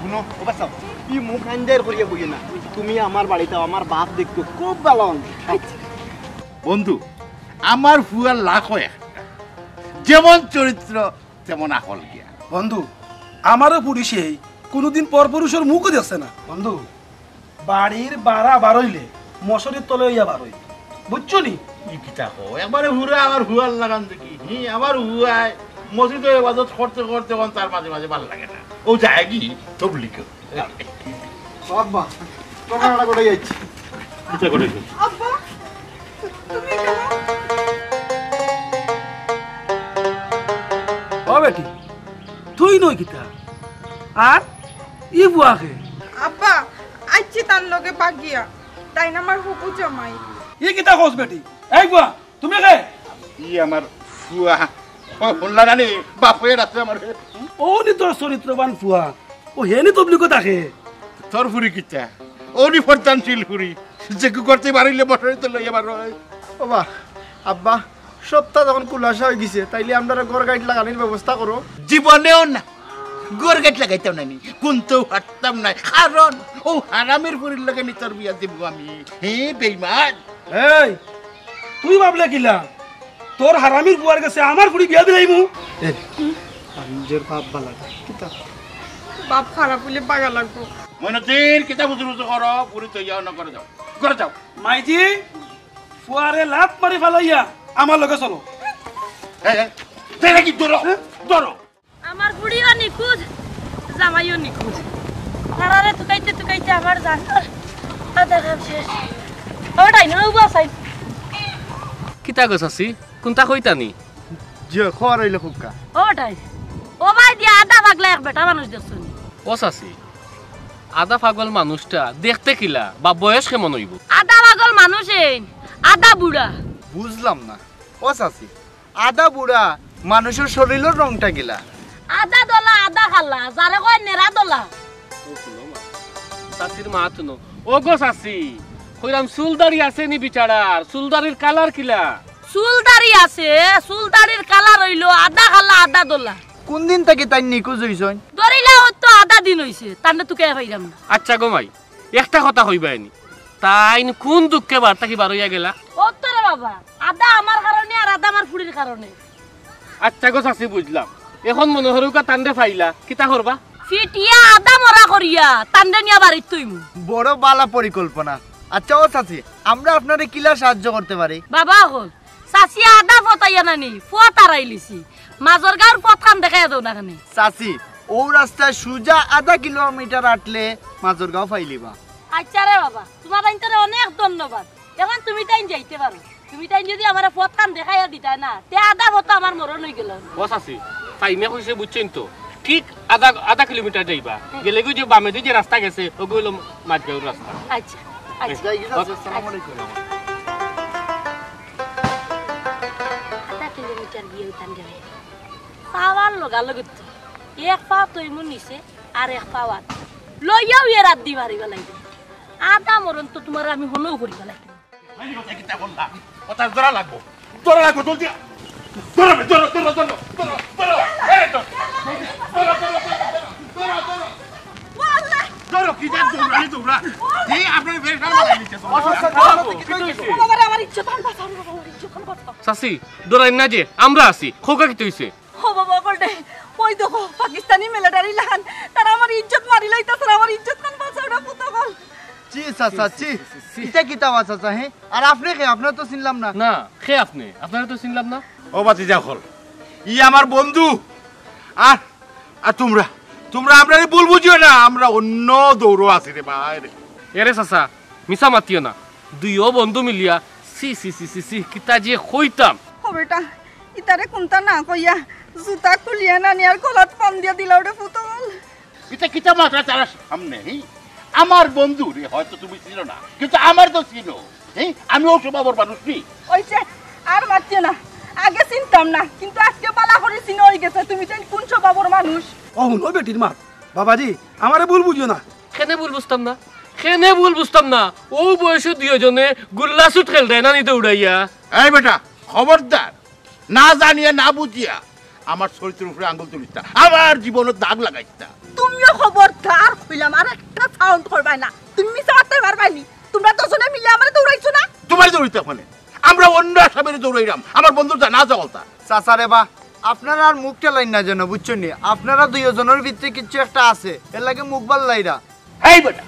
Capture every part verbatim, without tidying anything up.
হুনো, ও বাচ্চা, ই মুখ আইন্দার করিয়া কইও না। তুমি আমার বাড়িত আও, আমার বাপ দেখতো খুব ভালা মানুষ। বন্ধু, আমার ফুয়ার লাখো একটা। যেমন চরিত্র, তেমন আকল জ্ঞান। বন্ধু, আমারও ফুড়ি সেই, কুনুদিন পরপুরুষর মুখও দেখছে না। বন্ধু, বাড়ির বারা বারইলে মশারির তলে অইয়া বারই, বুঝছো নি? ই কিতা কও? একবারে হুরা আমার ফুয়ার লাখান দেখি। হি, আমার ফুয়ায় মসজিদো এবাদত করতে করতে অখন তার মাঝে মাঝে ভালা লাগে না। ও যায় কি তবলিগো। ও আব্বা, তোর কানাডা কোথায় যাচ্ছি? কিতা করে? আব্বা, তুমি এখানে? ও বেটি, তুই নই কিতা? আর ই ফুয়া কে? আব্বা, আইছি তার লগে বাগিয়া। তাইন আমার হবু জামাই। ই কিতা কস বেটি? এই ফুয়া, তুমি কে? ই আমার ফুয়া। ও, হুনলা না নি? বাপে ডাকছে আমার। ও নি তোর চরিত্রবান ফুয়া। ও হে নি তবলিগো থাকে। তোর ফুড়ি কিতা? ও নি পর্দানশীল ফুড়ি। যে কু করতে পারিলে মশারি তো লইয়া বারই। ও বা, আব্বা, সবতা যখন খুলাসা অইগেছে, তাইলে আমরারে ঘর গাইট লাগানির ব্যবস্থা করো। জীবনেও না। ঘর গাইট লাগাইতাম না নি। কুন্তাউ পারতাম না। কারণ ও হারামির ফুড়ির লগে নি তোর বিয়া দিমু আমি। হে বেইমান। এই, তুই ভাবলে কিলা? তোর হারামির ফুয়ার গেছে আমার ফুড়ি বিয়া দিলাইমু? এ, নিজের বাপ বালা না। কিতা? বাপ খারাপ অইলে বাগা লাগবো। মইনুদ্দিন, কিতা বুজুর বুজুর করো? ফুড়ি তো ইয়া না করে যাও। করে যাও। মাইজি, ফুয়ারে লাত মারি ফালাইয়া আমার লগে চলো। এই, এই, ধরো কি? ধরো, ধরো। আমার ফুড়িও নিখোঁজ, জামাইও নিখোঁজ। তারারে তুকাইতে তুকাইতে আমার জানর আধা কাম শেষ। ও ডাইন, ও বাসাই। কিতা গো চাচি, কুন্তা কইতা নি? জি, খবর অইলে খুবকা। ও ডাইন, ও বাই দিয়া আধা পাগলা এক বেটা মানুষ দেখছো নি? ও চাচি, আধা পাগল মানুষটা দেখতে কিলা বা বয়স কেমন অইবো? আধা পাগল মানুষ এইন, আধা বুড়া। বুঝলাম না। ও চাচি, আধা বুড়া মানুষর শরীলর রংটা কিলা? আধা দলা, আধা কালা, যারে কয় নেরা দলা। ও হুনো মা, চাচির মাত হুনো। ও গো চাচি, কইরাম চুলদাড়ি আছে নি বেচারার? চুলদাড়ির কালার কিলা? চুলদাড়ি আছে, চুলদাড়ির কালার অইলো আধা কালা, আধা দলা। কুনদিন থাকি তাইন নিখোঁজ অইছইন? ধরিলা অইতো আধা দিন অইছে, তানরে তুকাইয়া পাইরাম না। আচ্ছা গো মাই, একটা কথা কইবায় নি, তাইন কুন দুঃখে বার থাকি বার অইয়া গেলা? অতো রে বাবা, আধা আমার কারণে আর আধা আমার ফুড়ির কারণে। আচ্ছা গো চাচি, বুঝলাম। অখন মনো করউক্কা তানরে পাইলা, কিতা করবা? পিটিয়া আধা মরা করিয়া তানরে নিয়া বাড়িত থইমু। বড় বালা পরিকল্পনা। আচ্ছা ও চাচি, আমরা আপনারে কিলা সাহায্য করতে পারি? বাবা অকল, চাচিয়ে আধা পথ আইয়া নানি, পথ হারাইলিছি। মাজরগাঁওর পথখান দেখাইয়া দেও না কেনে? চাচি, অউ রাস্তায় সুজা আধা কিলোমিটার আটলে মাজরগাঁও পাইলিবা। আচ্ছা রে বাবা, তুমার তাইন্তরে অনেক ধন্যবাদ। অখন তুমি তাইন যাইতে পারো। তুমি তাইন যুদি আমারে পথখান দেখাইয়া দিতায় না, তে আধা পথ আমার মরণ অইগেলো। ও চাচি, তাইনে কইছে বুঝছইন তো, ঠিক আধা, আধা কিলোমিটার যাইবা। গেলেগি যে বামেদি যে রাস্তা গেছে, অগু অইলো মাজরগাঁওর রাস্তা। আচ্ছা, আচ্ছা। যাই গি চাচি, আসসালামু আলাইকুম। আধা কিলোমিটার গিয়া অইতাম গেলে। পাওয়ার লগালগি তো এক পাও তো ইমু নিচে, আর এক পাও আর। লইয়াউ এ রাত দি মারিবা লাগবো। আধা মরণ তো তুমারে আমি হলেও করিবা লাগবো। এই কথা কিতা বললা? কথা ধরা লাগবো। ধরা লাগবো, জলদি। ধরো, ধরো, ধরো, ধরো, ধরো, ধরো। এই ধরো। ধরো, ধরো, ধরো, ধরো, ধরো, ধরো। ও আল্লাহ! ধরো, কি জাত দৌড়ানি দৌড়া? এই আপনার বেশ ভালো লাগে নিচে দৌড়া। অসুস্থ বাবা, বাবা, বাবা, বাবা, আমার ইজ্জত আন বাঁচাও, বাবা, আমার ইজ্জত আন বাঁচাও। চাচি, ডরাইন না যে, আমরা আছি। কউক্কা কিতা অইছে? ও বাবা, অকলটে, ওই দেখো, পাকিস্তানি মিলিটারি লাখান, তারা আমার ইজ্জত মারিলাইতাছে, আমার ইজ্জত খান বাঁচাও রে পুত অকল। ছি, চাচা, ছি। ইটা কিতা বা চাচা, হে? আর আপনে কে? আপনারে তো চিনলাম না। না, কে আপনে? আপনারে তো চিনলাম না। ও ভাতিজা অকল, ই আমার বন্ধু। আর, আর তুমরা, তুমরা আমরারে ভুল বুঝিও না, আমরা অন্য দৌড়ো আছি রে ভাই রে। এরে চাচা, মিছা মাতিও না। দুইও বন্ধু মিলিয়া, ছি, ছি, ছি, ছি, ছি, কিতা যে কইতাম। ও বেটা, ইতারে কুন্তা না কইয়া, জুতা খুলিয়া নানিয়ার গলাত ফান্দিয়া দিলাও রে পুত অকল। ইতা কিতা মাতরায় তারার সামনে, হি? আমার বন্ধুরে হয়তো তুমি চিনো না, কিন্তু আমারে তো চিনো, হি? আমি অউ স্বভাবর মানুষ নি। অইছে, আর মাতিও না। আগে চিনতাম না, কিন্তু আজকে বালা করি চিনা অইগেছে তুমি তাইন কুন স্বভাবর মানুষ। ও হুনো বেটির মাত, বাবাজি, আমারে ভুল বুঝিও না। কেনে ভুল বুঝতাম না? কেনে ভুল বুঝতাম না? অউ বয়সো দুইওজনে গুল্লা shoot খেলরায় নানি দৌড়াইয়া। এই বেটা, খবরদার, না জানিয়া না বুঝিয়া আমার চরিত্রর উপরে আঙ্গুল তুলিস না, আমার জীবনর দাগ লাগাইস না। তুমিও খবরদার কইলাম, আর একটা সাউন্ড করবায় না। তুমি মিছা মাততে পারবায় নি? তোমরা দুইজনে মিলে আমারে দৌড়াইছো না? তোমারে দৌড়াইতে ওখানে আমরা অন্য আসামিরে দৌড়াইলাম, আমার বন্ধুর জানাজা হলতা। চাচা রে বা, আপনারা আর মুখ ঠেলাইন না যেন, বুঝছইন নি? আপনারা দুইজনর ভিতরে কিচ্ছু একটা আছে, এর লাগি মুখ বাল্লাইরা। এই বেটা,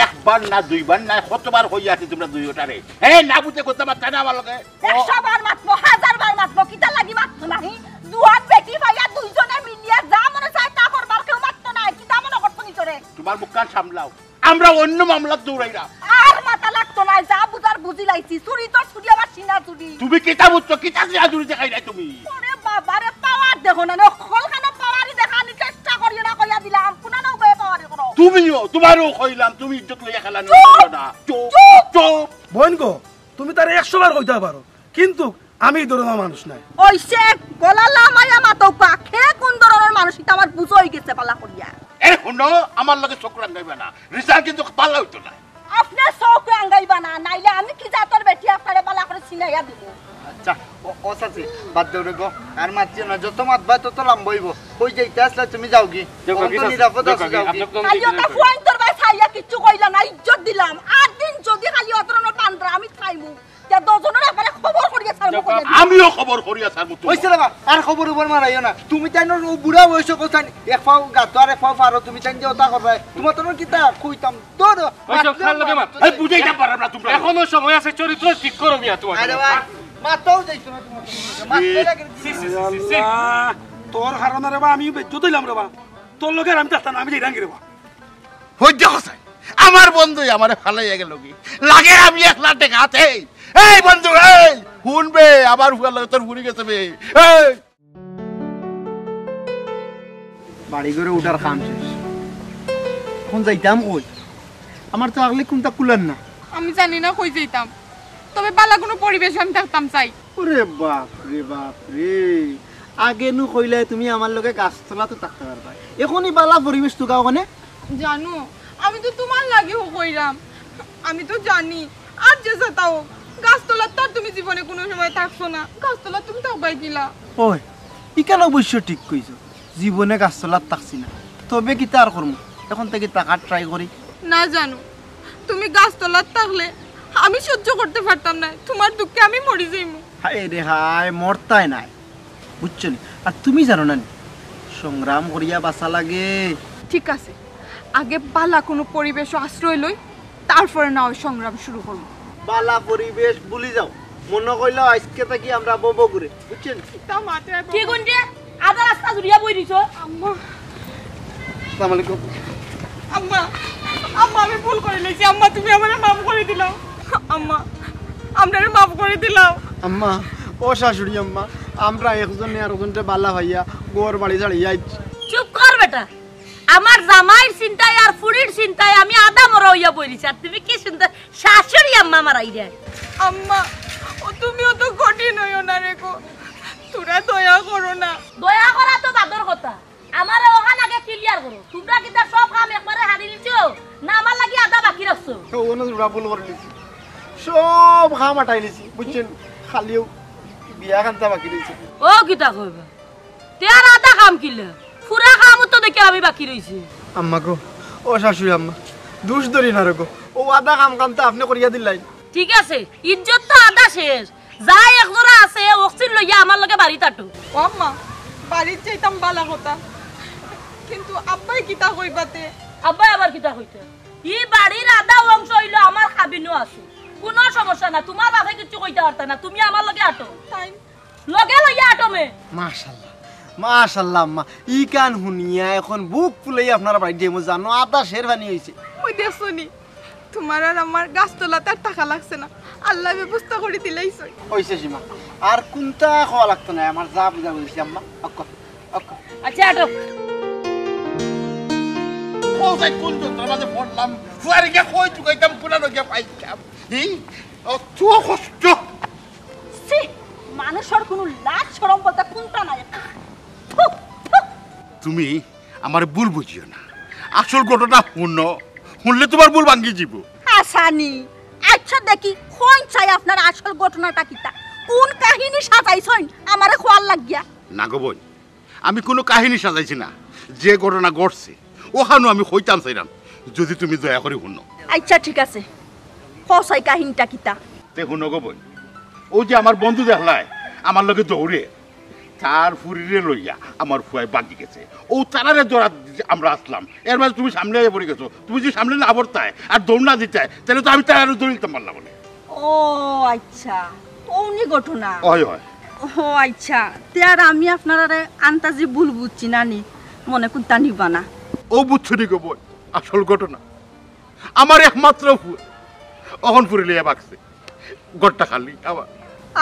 একবার না দুইবার না, কতবার কইয়া আছি তোমরা দুইওটারে। হ্যাঁ, না বুঝে কথা বার্তা না আমার লগে। একশো বার মাতবো, হাজার বার মাতবো, কিতা লাগি মাতবো নাহি? জুয়ান বেটি পাইয়া দুইজনে মিলিয়া যা মনে চায় তা করবার, কেউ মাততো নায়। কিতা মনে করছো নিজরে? তোমার মুখখান সামলাও, আমরা অন্য মামলাত দৌড়াইরা। আর মাতা লাগতো নায়, যা বুঝার বুঝিলাইছি। চুরি তো চুরি, আবার সিনা চুরি। তুমি কিতা বুঝছো? কিতা সিনা চুরি দেখাই নাই তুমি? ওরে বাবা রে, পাওয়ার দেখো না, হকলখানো পাওয়ারই দেখানি চেষ্টা করিও না, কইয়া দিলাম। কুনানো উবায় পাওয়ারি করো। তুমিও, তোমারও কইলাম, তুমি ইজ্জত লইয়া খেলা চুপ! নিও না। চুপ, চুপ! চুপ! বইন গো, তুমি তারে একশো বার কইতা পারো, কিন্তু আমি ই ধরনর মানুষ নায়। ওই সে গলা লামাইয়া মাতউক্কা, কে কোন ধরনর মানুষ, ইতা আমার বুঝা অইগেছে বালা করিয়া। এরে হুনো, আমার লগে চউখ রাঙাইবা না, রিজাল্ট কিন্তু বালা অইতো না। আপনে চউখ রাঙাইবা না, নাইলে আমি কি জাতর বেটি আপনারে বালা করি চিনাইয়া দিমু। আচ্ছা, ও, ও চাচি, বাদ দেও রে গো, আর মাতিও না, যত মাতবা তত লম্বা অইবো। কই যাইতা আছলায় তুমি যাওগি। যাও, অখন তো যাও, নিরাপদ যাও, আছো, যাও, যাওগি। আপনার তো খালি ওটা ফুয়াইন্তর বায় চাইয়া কিচ্ছু কইলা না, ইজ্জত দিলাম। আর দিন যদি খালি অ ধরনর বান্দরা আমি খাইমু, তে দুইজনর একবারে খবর করিয়া ছাড়মু, কইয়া দিলাম। আমিও খবর করিয়া ছাড়মু তো। অইছে রে বা, আর খবর উবর মারাইও না। তুমি তাইন অউ বুড়া বয়সো কোথায় এক পাও গাতো আর এক পাও পারো, তুমি তাইন যে ওটা করবায়। তোমার তো কিতা কইতাম, ধরো। ওই সব খাল লগে মাত। এই বুঝাইতাম পারলাম না তোমরা। এখনো সময় আছে, চরিত্র ঠিক করো মিয়া তোমার। আরে ভাই, মাথাও যাইছো না তোমার। মাথা লাগে। সি, সি, সি, সি, সি। আল্লাহ, তোর কারণে রে বা আমি বেজ্জত অইলাম রে বা। তোর লগে আর আমি থাকতাম না, আমি যাইরাম রে বা। হইতে হসাই, আমার বন্ধু আমারে ফালাইয়া গেল কি? লাগে আমি একলা টেকা হাতে। এই বন্ধু, এই হুন বে, আমার ফুয়ার লগে তোর ফুরি গেছে বে। এই বাড়ি ঘরে উঠার কাম শেষ, এখন যাইতাম কই? আমার তো আগলে কোনটা কুলার না। আমি জানি না কই যাইতাম, তবে বালা কোনো পরিবেশ আমি থাকতাম চাই। ওরে বাপ রে বাপ রে, আগে নু কইলায় তুমি আমার লগে গাছতলাত থাকতায় পারবায়, এখন ই বালা পরিবেশ তুকাও কেনে? জানো, আমি তো তোমার লাগিও কইরাম, আমি তো জানি, আর যে যেতা অউক, গাছতলাত তো আর তুমি জীবনে কোনো সময় থাকছো না, গাছতলাত তুমি থাকবায় কিলা? ওই, ইখান অবশ্য ঠিক কইছো, জীবনে গাছতলাত থাকছি না, তবে কিতা আর করমু, এখন থাকি থাকার ট্রাই করি। না জানো, তুমি গাছতলাত থাকলে আমি সহ্য করতে পারতাম নায়, তোমার দুঃখে আমি মরি যাইমু। হায় রে হায়, মরতায় নায়, বুঝছো নি? আর তুমি জানো না নি, সংগ্রাম করিয়া বাঁচা লাগে। ঠিক আছে, আগে বালা কোনো পরিবেশো আশ্রয় লই, তারপরে না হয় সংগ্রাম শুরু করমু। বালা পরিবেশ ভুলি যাও, মনো কইলাও আইজকে থাকি আমরা বউ বগুড়ে, বুঝছো নি? তা মাত্র কি গুণ রে? আধা রাস্তা জুড়িয়া বই দিছো। আম্মা। আসসালামু আলাইকুম। আম্মা, আম্মা, আমি ভুল করি লাইছি। আম্মা, তুমি আমারে মাফ করি দিলাও। আম্মা, আমরারে মাফ করি দিলাও। আম্মা, ও শাশুড়ি আম্মা, আমরা একজনে আরকজনরে বালা পাইয়া ঘর বাড়ি ছাড়িয়া আইছি। চুপ কর বেটা, আমার জামাইর চিন্তায় আর ফুড়ির চিন্তায় আমি আধা মরা অইয়া বই রইছি। আর তুমি কি চিন্তা শাশুড়ি আম্মা মারাইরায়। আম্মা, ও তুমিও তো কঠিন অইও না রে গো। তোরা দয়া করো না। দয়া করা তো বাদর কথা। আমারে অখান আগে ক্লিয়ার করো। তোমরা কিতা সব কাম একবারে হারি নিছো? না আমার লাগি আধা বাকি রাখছো? তো অনো জোড়া ভুল করি নিছি। সব কাম আটাই নিছি, বুঝছো নি? খালি অউ বিয়া খানতা বাকি রইছে। ও কিতা কইবা? তে আর আধা কাম কিলা? পুরা কাম তো দেখি আমি বাকি রইছি। আম্মা গো, ও শাশুড়ি আম্মা, দুষ ধরি না রে গো, অউ আধা কাম কানতা আপনে করিয়া দিলাইন। ঠিক আছে, ইজ্জত তো আধা শেষ, যা একজোড়া আছে অকসিন লইয়া আমার লগে বাড়িত আটো। ও আম্মা, বাড়িত যাইতাম বালা কথা, কিন্তু আব্বায় কিতা কইবা তে? আব্বায় আবার কিতা কইতা? ই বাড়ির আধা অংশ অইলো আমার কাবিনো আছে, কুনু সমস্যা না, তোমার বাপে কিচ্ছু কইতা পারতা না, তুমি আমার লগে আটো। তাই লগে লইয়া আটো মে। মাশাআল্লাহ, মাশাআল্লাহ আম্মা, ইখান হুনিয়া এখন বুক ফুলাইয়া আপনার বাড়িত যাইমু, জানো আধা শেরওয়ানি অইছে। ওই দেখছো নি, তোমার আর আমার গাছতলাত আর থাকা লাগছে না, আল্লায় ব্যবস্থা করি দিলাইছইন। অইছে সীমা, আর কুনতা কওয়া লাগতো নায়, আমার যা বুঝা বুঝছি আম্মা। অক্ক, অক্ক। আচ্ছা, আটো। কোথায় কোন যন্ত্রণার মাঝে পড়লাম, ফুয়ারে গিয়া কই তুকাইতাম, পুরানো গিয়া পাইতাম। হি? অত কষ্ট। ছি, মানুষর কুনু লাজ শরম বলতে কুনতা নাই। থু, থু। তুমি আমারে ভুল বুঝিও না, আসল ঘটনা হুনো, হুনলে তোমার ভুল ভাঙ্গি যিবো। হাসানি, আচ্ছা দেখি, কইন চাই আপনার আসল ঘটনাটা কিতা? কুন কাহিনী সাজাইছইন আমারে কওয়ার লাগিয়া? না গো বইন, আমি কুনু কাহিনী সাজাইছি না, যে ঘটনা ঘটছে অখানউ আমি কইতাম চাইরাম, যুদি তুমি দয়া করি হুনো। আইচ্ছা, ঠিক আছে, কও চাই কাহিনীটা কিতা? তে হুনো গো বইন, অউ যে আমার বন্ধু দেখলায় আমার লগে দৌড়ে, তার ফুড়িরে লইয়া আমার ফুয়ায় বাগি গেছে। অউ তারারে ধরাত আমরা আছলাম, এর মাঝে তুমি সামনে আইয়া পড়ি গেছো। তুমি যুদি সামনে না পড়তায় আর দৌড় না দিতায়, তাইলে তো আমি তারারে ধরিতাম পারলাম অনে। ও আইচ্ছা, অউ নি ঘটনা। অয়, অয়। ও আইচ্ছা, তে আর আমি আপনারারে আন্তাজি ভুল বুঝছি না নি, মনে কুন্তা নিবা না। অউ বুঝছো নি গো বইন, আসল ঘটনা আমার একমাত্র ফুয়া অখন ফুড়ি লইয়া বাগছে, ঘরটা খালি আমার।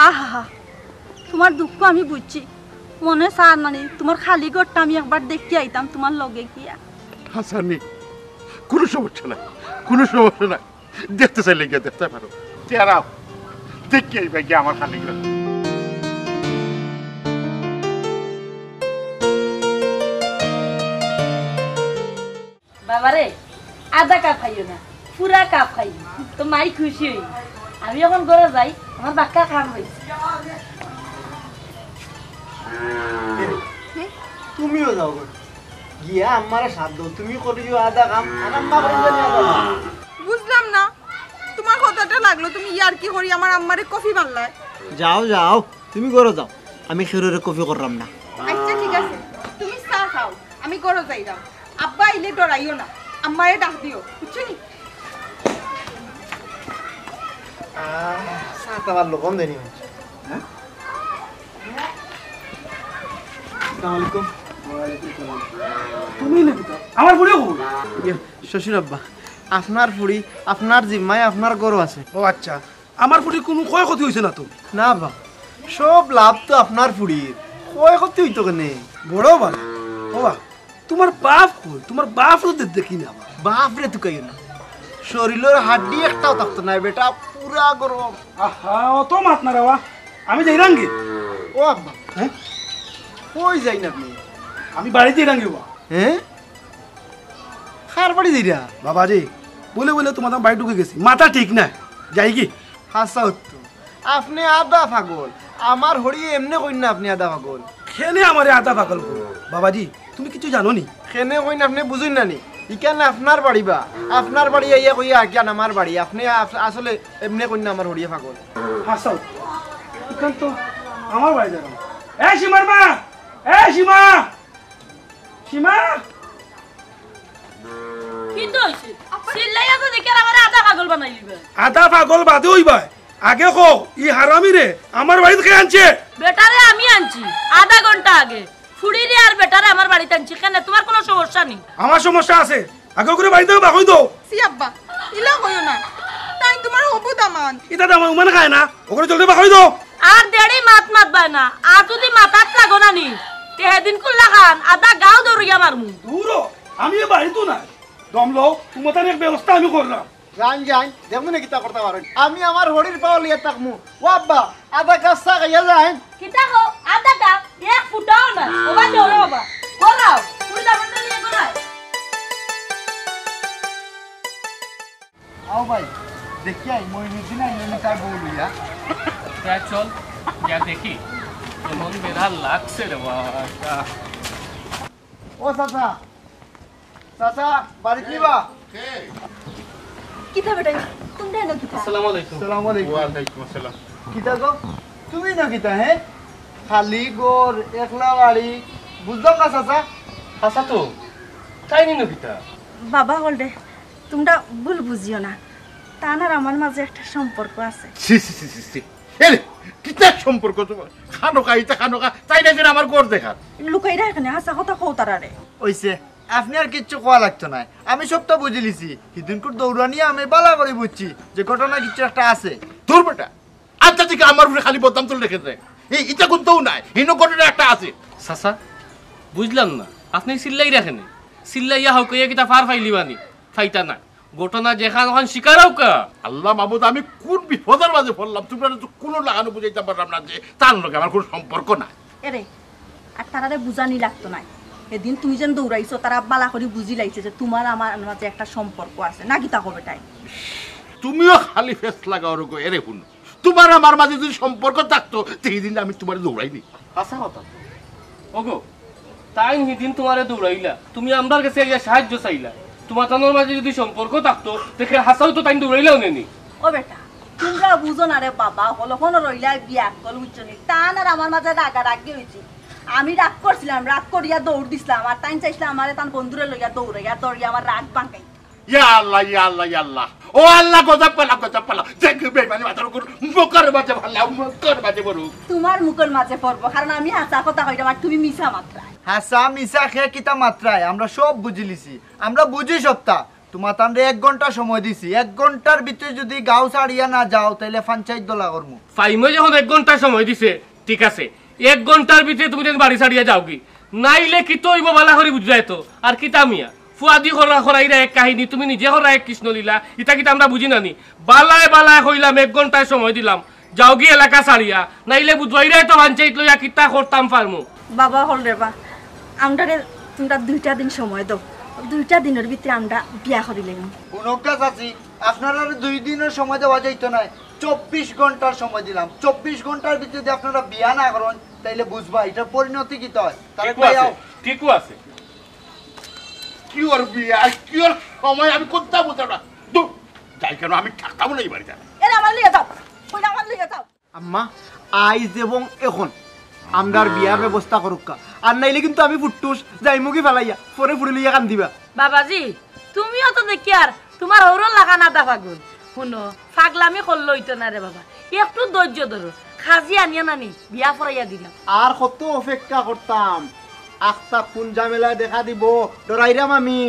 আহা, তুমার দুঃখ আমি বুঝছি। মনে চার না নি তুমার খালি ঘরটা আমি একবার দেখিয়া আইতাম তুমার লগে গিয়া। হাছা নি, কুনু সমস্যা নাই, কুনু সমস্যা নাই। দেখতে চাইলে গিয়া দেখতে পারো। চেহারা দেখিয়া আইবা গিয়া আমার খালি ঘর। বাবারে, আধা কাপ খাইও না, পুরা কাপ খাইও। তো মাই খুশি অইবো। আমি অখন ঘরো যাই, আমার বাক্কা কাম রইছে। তুমিও যাও গো। গিয়া আম্মারে সাথ দেও, তুমি করিও আধা কাম, আর আম্মা করিও নি আধা কাম। বুঝলাম না, তুমার কথাটা লাগলো, তুমি ইয়ার্কি করি আমার আম্মারে কফি মারলায়। যাও, যাও, তুমি ঘরো যাও, আমি কেউরে কফি কররাম না। আইচ্ছা, ঠিক আছে, তুমি চা খাও, আমি ঘরো যাইরাম। আব্বা আইলে ডরাইও না, আম্মারে ডাক দিও, বুঝছো নি? আহ, চা তো আবার লবণ দেয়নি মনে হচ্ছে। হ্যাঁ? আসসালামু আলাইকুম। ওয়ালাইকুম সালাম। তুমি না কিতা? আমার ফুড়ি কই? ইয়ে, শ্বশুর আব্বা, আপনার ফুড়ি আপনার জিম্মায় আপনার ঘরো আছে। ও আইচ্ছা, আমার ফুড়ির কুনু ক্ষয়ক্ষতি অইছে না তো? না বা, সব লাভ তো আপনার ফুড়ির, ক্ষয়ক্ষতি অইতো কেনে? বড় বালা। ও বা, তুমার বাফ কই? তুমার বাফরে তো দেখি না বা। বাফরে তুকাইও না, শরীলর হাড্ডি একটাও থাকতো নায় বেটা, পুরা গরম। আহা, অত মাত না রে বা, আমি যাইরামগি। ও আব্বা, হ্যাঁ? কই যাইন আপনে? আমি বাড়িত যাইরামগি বা। হ্যাঁ? কার বাড়ি যাইরা? বাবাজি, বলে বলে তুমার বাড়ি ঢুকি গেছি, মাথা ঠিক নায়, যাইগি। হাছা অইতো, আপনে আধা পাগল, আমার হড়িয়ে এমনে কইন না আপনে আধা পাগল। কেনে আমারে আধা পাগল কইন? বাবাজি, তুমি কিচ্ছু জানো নি? কেনে কইন আপনে বুঝইন না নি? ইখান আপনার বাড়ি বা, আপনার বাড়ি আইয়া কইয়া ইখান আমার বাড়ি, আপনে আস-, আসলে এমনে কইন না আমার হড়িয়ে পাগল। হাছা অইতো, ইখান তো আমার বাড়ি জানো। এ সীমার মা, এ সীমা, সীমা! কিতা অইছে? চিল্লাইয়া তো দেখি আর আমারে আধা পাগল বানাইলিবা। আধা পাগল বাদে অইবায়। আগে কও, ই হারামিরে আমার বাড়িত কে আনছে? বেটারে আমি আনছি, আধা ঘন্টা আগে। ফুড়িরে আর বেটারে আমার বাড়িত আনছি। কেনে, তুমার কুনু সমস্যা নি? আমার সমস্যা আছে। আগে অগুরে বাড়িত বার করি দেও। ছি আব্বা, ইলা কইও না। তাইন তুমার হবু দামান। ইতা দামান উমান খায় না। অগুরে জলদি বার করি দেও। আর দেরি মাত মাতবায় না। আর যুদি মাতাত লাগো না নি, তে হেদিনকুর লাখান আধা গাউ দৌড়াইয়া মারমু। দূর হ, আমি এ বাড়িত নাই। দম লও, তুমার এক ব্যবস্থা আমি কররাম। যাইন, যাইন, দেখমু নে কিতা করতা পারইন। আমি আমার হড়ির পাও লইয়া থাকমু। ও আব্বা, আধা কাপ চা খাইয়া যাইন। কিতা কও? আধা কাপ? এক ফুটাও না। ও বা, দেও রে বাবা। গড়াও। ফুড়ি দামান লইয়া গড়াও। আও ভাই, দেখি আই, মইনুদ্দিন আইলো নি তার বউ লইয়া। যা চল, যা দেখি। কেমন বেড়া লাগছে রে বাবা। ও চাচা, চাচা, বাড়িত নি বা? কিতা বেটা, তুমরা ইনো কিতা? আসসালামু আলাইকুম। আসসালামু আলাইকুম। ওয়ালাইকুম আসসালাম। কিতা গো? তুমি ইনো কিতা, হে? খালি ঘর, একলা বাড়ি, বুঝলাম না চাচা। চাচা তো, তাইন ইনো কিতা? বাবা অকল রে, তুমরা ভুল বুঝিও না, তান আর আমার মাঝে একটা সম্পর্ক আছে। ছি, ছি, ছি, ছি, ছি। এরে, কিতা সম্পর্ক তুমার? খানোখা, ইতা খানোখা, তাইন না যেন আমার ঘর দেখার। লুকাইরা কেনে, হাছা কথা কও তারারে। অইছে, আপনে আর কিচ্ছু কওয়া লাগতো নায়, আমি সবটা বুঝিলিছি। হিদিনকুর দৌড়ানিয়ে আমি বালা করি বুঝছি যে ঘটনা কিচ্ছু একটা আছে। দূর বেটা, আইচ্ছা ঠিক আমার উপরে খালি বদনাম তুলি রাখে যে। এই, ইতা কুন্তাউ নায়, হিনো ঘটনা একটা আছে। চাচা, বুঝলাম না, আপনে চিল্লাইরা কেনে? চিল্লাইয়া হউক্কা, ইয়া কিতা ফার পাইলিবা নি? পাইতা না। ঘটনা যেখান অখান স্বীকার হউক্কা। আল্লাহ মাবুদ, আমি কুন বিপদর মাঝে পড়লাম, তুমরারে তো কুনু লাখান বুঝাইতাম পারলাম না যে তার লগে আমার কুনু সম্পর্ক নাই। এরে, আর তারারে বুঝানি লাগতো নায়। হিদিন তুমি যেন দৌড়াইছো, তারা বালা করি বুঝিলাইছে যে তুমার আমার মাঝে একটা সম্পর্ক আছে, না কিতা কও বেটায়? তুমিও খালি ফেস লাগাও রে গো, এরে হুনো। তুমার আমার মাঝে যুদি সম্পর্ক থাকতো, তে হিদিন আমি তুমারে দৌড়াইনি। হাছা কথা তো। ওগো, তাইন হিদিন তুমারে দৌড়াইলা, তুমি আমরার গেছে আইয়া সাহায্য চাইলা। তুমাতানর মাঝে যুদি সম্পর্ক থাকতো, তে হাছাউ তো তাইন দৌড়াইলা অনে নি। ও বেটা, তুমরা বুঝো না রে বাবা, হলো হনো রইলা বিয়া কল বুঝছো নি? তান আর আমার মাঝে রাগারাগি অইছে। আমি রাগ করছিলাম, রাগ করিয়া দৌড় দিছলাম, আর তাইন চাইছলা আমারে তান বন্ধুরে লইয়া দৌড়াইয়া দৌড়িয়া আমার রাগ ভাঙাই। ইয়া আল্লাহ, ইয়া আল্লাহ, ইয়া আল্লাহ। ও আল্লাহ, গজব পালা, গজব পালা। দেখ, বেইমানি মাথার উপর মুখর মাঝে ফালাও, মুখর মাঝে পড়ুক। তুমার মুখর মাঝে পড়বো, কারণ আমি হাছা কথা কইরাম আর তুমি মিছা মাতরায়। হাছা মিছা কে কিতা মাতরায়, আমরা সব বুঝিলিছি। আমরা বুঝি সবতা। তুমাতানরে এক ঘন্টা সময় দিছি, এক ঘন্টার ভিতরে যুদি গাঁও ছাড়িয়া না যাও, তাইলে পঞ্চায়েত দলা করমু। ফাইমে যখন এক ঘন্টা সময় দিছে, ঠিক আছে, এক ঘন্টার ভিতরে তুমি যেন বাড়ি ছাড়িয়া যাওগি, নাইলে কিতা অইবো বালা করি বুঝরায় তো। আর কিতা মিয়া, ফুয়াদি করা করাইরা এক কাহিনী, তুমি নিজে করা এক কৃষ্ণলীলা, ইতা কিতা আমরা বুঝি না নি? বালায় বালায় কইলাম, এক ঘন্টার সময় দিলাম, যাওগি এলাকা ছাড়িয়া, নাইলে বুঝরায় তো পঞ্চায়েত লইয়া কিতা করতাম পারমু। বাবা হল রে বা, আমরারে তুমরা দুইটা দিন সময় দেও, দুইটা দিনর ভিতরে আমরা বিয়া করিলাইমু। হুনউক্কা চাচি, আপনারারে দুই দিনর সময় দেওয়া যাইতো নায়, চব্বিশ ঘন্টার সময় দিলাম। চব্বিশ ঘন্টার ভিতরে যদি আপনারা বিয়া না করইন, তাইলে বুঝবা ইটার পরিণতি কিতা অয়। তারেক ভাই, আও। ঠিকউ আছে। কিওর বিয়া, কিওর সময়, আমি কুন্তা বুঝলাম না। দূর, যাই কেনে, আমি থাকতাম না ই বাড়িত। এরে, আমারে লইয়া যাও, কইলা আমারে লইয়া যাও। আম্মা, আইজ এবং এখন আমরার বিয়ার ব্যবস্থা করউক্কা, আর নাইলে কিন্তু আমি ফুট্টুস যাইমুগি ফালাইয়া, পরে ফুড়ি লইয়া কান্দিবা। বাবাজি, তুমিও তো দেখি আর তুমার হউরর লাখান আধা পাগল। হুনো, পাগলামি করলে অইতো না রে বাবা, একটু ধৈর্য ধরো, কাজি আনিয়া নানি বিয়া পড়াইয়া দিলাম। আর কত অপেক্ষা করতাম, আখতা কুন ঝামেলায় দেখা দিবো, ডরাইরাম আমি।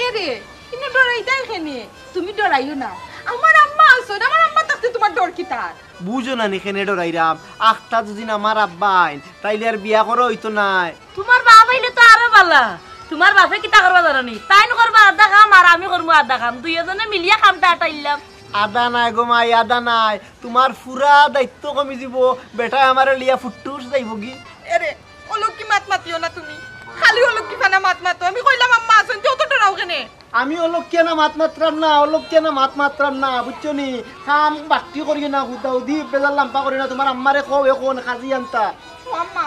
এরে, ইনো ডরাইতায় কেনে? তুমি ডরাইও না, আমার আম্মা আছইন, আমার আম্মা থাকতে তুমার ডর কিতার? বুঝো না নি কেনে ডরাইরাম, আখতা যুদি আমার আব্বা আইন, তাইলে আর বিয়া করা অইতো নায়। তুমার বাপ আইলে তো আরো বালা। তুমার বাপে কিতা করবা জানো নি? তাইন করবা আধা কাম আর আমি করমু আধা কাম। দুইওজনে মিলিয়া কামটা আটাইলাম। আধা নায় গো মাই, আধা নায়। তুমার পুরা দায়িত্ব কমি যিবো। বেটায় আমারে লইয়া ফুট্টুস যাইবোগি। এরে, অলক্ষী মাত মাতিও না তুমি। খালি অলক্ষীপানা মাত মাতো। আমি কইলাম আম্মা আছইন, তে অত ডরাও কেনে? আমি অলক্ষীপানা মাত মাতরাম না, অলক্ষীপানা মাত মাতরাম না, বুঝছো নি? কাম বাট্টি করিও না, হুদাহুদি বেজার লাম্বা করিও না, তুমার আম্মারে কও এখন কাজি আনতা। ও আম্মা,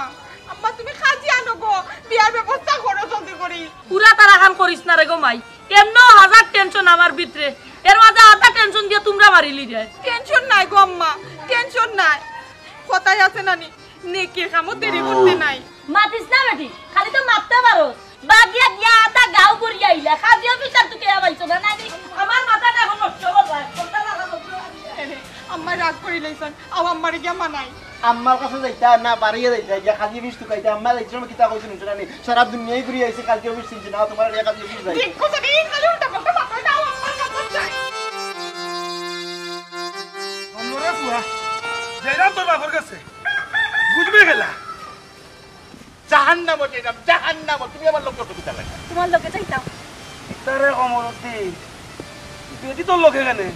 আম্মা তুমি কাজি আনো গো, বিয়ার ব্যবস্থা করো জলদি করি। পুরা তারা খান করিস না রে গো মাই, এমনেউ হাজার tension আমার ভিতরে, এর মাঝে আধা tension দিয়া তুমরা মারিলিরায়। Tension নাই গো আম্মা, tension নাই। কথায় আছে না নি, নেকির কামো দেরি করতে নাই। মাতিস না বেটি, খালি তো মাততে পারো। বাগিয়া গিয়া আধা গাঁও ঘুরিয়া আইলা, কাজি অফিসার তুকে পাইছো না, নানি? আমার মাথাটা এখন নষ্ট অইবো, কথা না বলতে পারি না। এরে, আম্মা রাগ করিলাইছইন, আও আম্মারে গিয়া মানাই। আম্মার কাছে যাইতা না, বাড়িয়ে যাইতা, গিয়া কাজি অফিস তুকাইতা, আম্মা যাইতে সময় কিতা কইছইন হুনছো না নি? সারা দুনিয়াই ঘুরি আইছি, কাজি অফিস চিনছি না, তুমার গিয়া কাজি অফিস যাই। দেখো তো, এই খালি উল্টা পাল্টা মাতরায়, আও আম্মার কাছে যাই। অমরে ফুয়া, যাইরাম তোর বাপর কাছে। বুঝবে খেলা। জাহান্নামো যাইরাম, জাহান্নামো। তুমি আমার লগে কিতার লাগি? তুমার লগে যাইতাম। ইতারে কমরুদ্দিন, বেটি তোর লগে কেনে?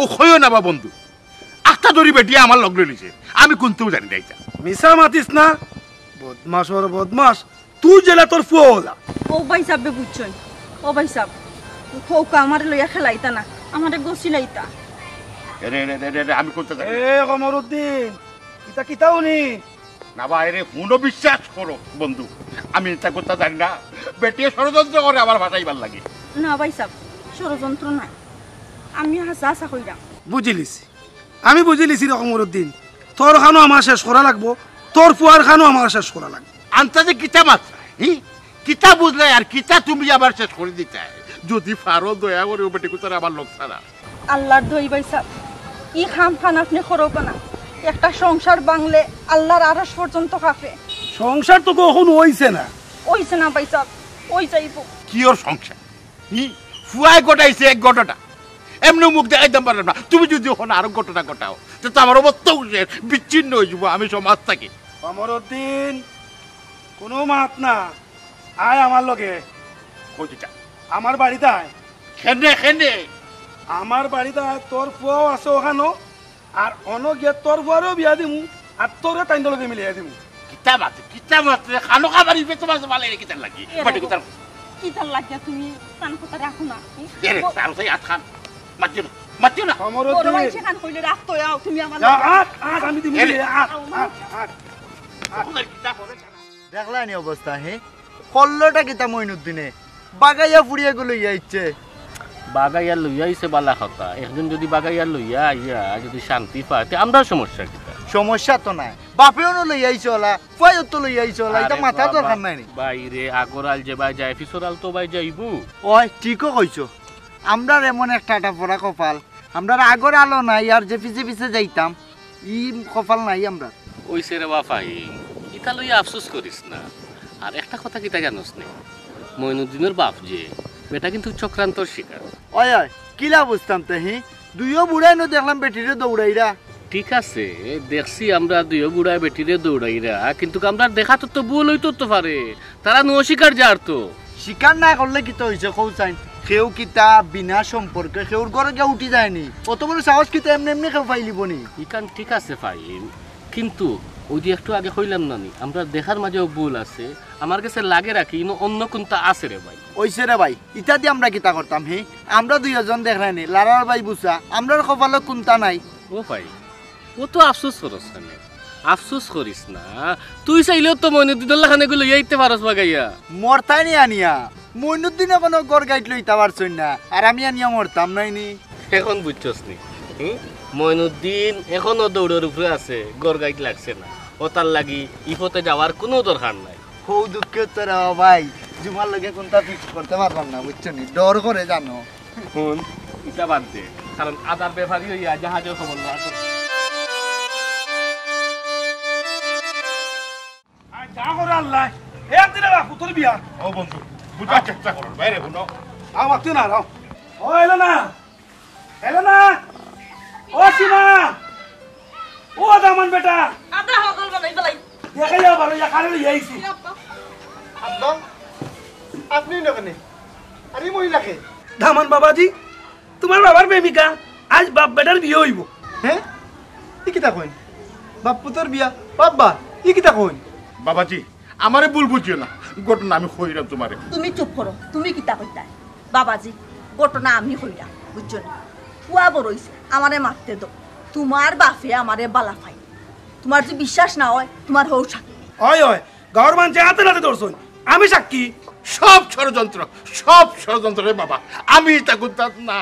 ও কইও না বা বন্ধু, আখতা ধরি বেটিয়ে আমার লগ লইলিছে, আমি কুন্তাউ জানি না ইতা। মিছা মাতিস না, বদমাশর বদমাশ। তুই যেলা তোর ফুয়া অলা। ও ভাইসাবে বুঝছইন, ও ভাইসাব, কউক্কা আমারে লইয়া খেলাইতা না, আমারে গছিলাইতা। এরে, এরে, এরে, এরে, আমি কুন্তা জানি না। এ কমরুদ্দিন, ইতা কিতা হুনি? না বা এরে, হুনো, বিশ্বাস করো বন্ধু, আমি ইতা কুন্তা জানি না। বেটিয়ে ষড়যন্ত্র করে আমার ফাসাইবার লাগি। না ভাইসাব, ষড়যন্ত্র নায়, আমি হাছা হাছা কইরাম। বুঝিলিছি, আমি বুঝিলিছি রে কমরুদ্দিন, তোর খানো আমার শেষ করা লাগবো, তোর ফুয়ার খানো আমার শেষ করা লাগবো। আন্তাজে কিতা মাতরায়, হি? কিতা বুঝলায় আর কিতা তুমি আবার শেষ করি দিতায়? যুদি পারো দয়া করি ও বেটি কুতারে আমার লগ ছাড়া। আল্লার দোয়াই ভাইসাব, ই কাম খান আপনে করউক্কা না। একটা সংসার ভাঙলে আল্লার আরশ পর্যন্ত কাঁপে। সংসার তো অখনো অইছে না। অইছে না ভাইসাব, অই যাইবো। কিওর সংসার? হি, ফুয়ায় ঘটাইছে এক ঘটনা, এমনে মুখ দেখাইতাম পারলাম না। তুমি যুদি অখন আরো ঘটনা ঘটাও, তে তো আমার অবস্থাউ শেষ, বিচ্ছিন্ন অই যিবো আমি সমাজ থাকি। কমরুদ্দিন, কুনু মাত না, আয় আমার লগে। কই দিতা? আমার বাড়িত আয়। কেনে, কেনে? আমার বাড়িত আয়, তোর ফুয়াও আছে অখানো, আর অনো গিয়া তোর ফুয়ারেও বিয়া দিমু, আর তোরে তাইন লগে মিলাইয়া দিমু। কিতা মাতে, কিতা মাতে, খানো খাবার ইবে তোমার সব আলাই কিতার লাগি? এ বাটে দেখো, কিতার? কিতার লাগিয়া তুমি তান কথা রাখো না? এ রে, ও- তার সেই আত খান। মাতিও না, মাতিও না। কমরুদ্দিন। বড় ভাই সেখান কইলে রাখতো, আও তুমি আমার যা, লগে। আট, আট, আমি দিমু এ রে। রে, আট, আও, আট, আট, আট। তোমার কিতা করে? দেখলায়নি অবস্থা, হে? করলোটা কিতা মইনুদ্দিনে? বাগাইয়া ফুড়িয়াগু লইয়া আইছে। বাগাইয়া লইয়া আইছে বালা কথা। একজন যদি বাগাইয়া লইয়া আইয়া যদি শান্তি পায়, তে আমরার সমস্যা কিতা? সমস্যা তো নাই। বাপেও নু লইয়া আইছে অলা, ফুয়াইও তো লইয়া আইছে অলা, ইটা আরে মাথার বাবা, দরকার নাই নি। বাইরে আগর আল যে বায় যায়, পিছর আল তো বায় যাইবো। ওই, ঠিকও কইছো। আমরার এমন একটা আটা পড়া কপাল, আমরার আগর আলও নাই, আর যে পিছে পিছে যাইতাম, ই কপাল নাই আমরার। ওই সে রে বা ফাহিম, ইতা লইয়া আফসোস করিস না। আর একটা কথা কিতা জানোস নি? মইনুদ্দিনর বাপ যে, বেটা কিন্তু চক্রান্তর শিকার। ওই, ওই, কিলা বুঝতাম তে হি? দুইও বুড়ায় নু দেখলাম বেটিরে দৌড়াইরা। ঠিক আছে, দেখছি আমরা দুইও বুড়ায় বেটিরে দৌড়াইরা, কিন্তু আমরার দেখাত তো ভুল অইতো তো পারে। তারা নু অস্বীকার যার তো। স্বীকার না করলে কিতা অইছে কও চাইন? কেউ কিতা বিনা সম্পর্কে কেউর ঘরো গিয়া উঠি যায় নি? অত বড় সাহস কিতা এমনে এমনে কেউ পাইলিবো নি? ইখান ঠিক আছে ফাহিম, কিন্তু ওই যে একটু আগে কইলাম না নি, আমরার দেখার মাঝেও ভুল আছে। আমার গেছে লাগের কি ইনো অন্য কুন্তা আছে রে ভাই। ওইছে রে ভাই, ইতা দি আমরা কিতা করতাম হি? আমরা দুইওজন দেখরায় নি, লারার ভাই বুঝা, আমরার কপালো কুন্তা নাই। ও ভাই, অত আফসোস করস কেনে? আফসোস করিস না, তুই চাইলেও তো মইনুদ্দিনর লাখান এগু লইয়া আইতে পারস বাগাইয়া। মরতায় নি আনিয়া, মইনুদ্দিনে কুনু ঘর গাইট লইতা পারছইন না, আর আমি আনিয়া মরতাম নায় নি। এখন বুঝছস নি? হুম? মইনুদ্দিন এখনো দৌড়র উপরে আছে, ঘর গাইট লাগছে না। অতার লাগি ই পথে যাওয়ার কুনু দরকার নাই। হউ দুঃখে তো রে ভাই, জুমার লগে কুন্তা fix করতে পারলাম না, বুঝছো নি? ডর করে জানো। হুন, ইটা বাদ দে, কারণ আদার ব্যাপারী অইয়া জাহাজর খবর না। আয়, যা করে আল্লাহ, একদিনে বাপ পুতর বিয়া। ও বন্ধু, বুঝার চেষ্টা করো, বাইরে হুনো। আও, মাতিও না, আও। ও, এলো না। এলো না। ও সীমা। ও দামান বেটা। আদা হকল বানাই বালাই। দেখাই যাও, বারো, ইয়া কারে লইয়া আইছি। আব্বা, আপনি না কেনে? আরে মহিলাকে। দামান বাবাজি, তুমার বাবার প্রেমিকা, আইজ বাপ বেটার বিয়া অইবো। হ্যাঁ? ই কিতা কইন? বাপ পুতর বিয়া? বাব্বা, ই কিতা কইন? বাবাজি, আমারে ভুল বুঝিও না, ঘটনা আমি কইরাম তুমারে। তুমি চুপ করো, তুমি কিতা কইতায়? বাবাজি, ঘটনা আমি কইরাম, বুঝছো নি? পুয়া বড় অইছে, আমারে মাততে দেও। তুমার বাপে আমারে বালা পায়। তুমার যদি বিশ্বাস না অয়, তুমার হউ সাক্ষী। অয়, অয়, গাঁওর মানষে আতে নাতে ধরছইন, আমি সাক্ষী। সব ষড়যন্ত্র, সব ষড়যন্ত্র রে বাবা, আমি ইতা কুন্তা না।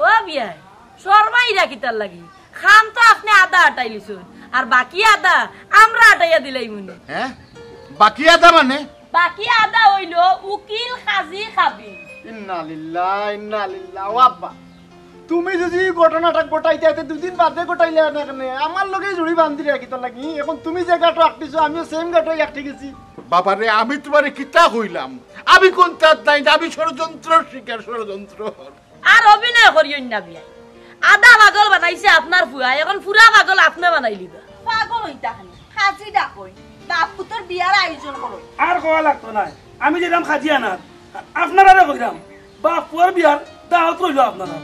ও বিয়াই, শরমাইরা কিতার লাগি? কাম তো আপনে আধা আটাইলিছইন, আর বাকি আধা আমরা আটাইয়া দিলাইমুনে। হ্যাঁ? বাকি আধা মানে? বাকি আধা অইলো উকিল, কাজী, কাবিল। ইন্না লিল্লাহ, ইন্না লিল্লাহ। ও আব্বা, তুমি যদি ই ঘটনাটা ঘটাইতে আইতে দুদিন বাদে ঘটাইলে না কেনে? আমার লগে জুড়ি বান্ধি রাখি তো লাগি। এখন তুমি যে ঘাটো আটকিছো, আমিও same ঘাটো আটকি গেছি। বাবা রে, আমি তুমারে কিতা কইলাম? আমি কুন্তাত নাই, আমি ষড়যন্ত্রর শিকার, ষড়যন্ত্র। আর অভিনয় করিও না বিয়াই। আধা পাগল বানাইছে আপনার ফুয়া, এখন পুরা পাগল আপনে বানাইলিবা। পাগল অইতা খানি, কাজী ডাকইন, বাপ পুতর বিয়ার আয়োজন করইন। আর কওয়া লাগতো নায়, আমি যাইরাম কাজী আনাত, আপনারারে কইরাম, বাপ পুয়ার বিয়ার দাওয়াত রইলো আপনারার।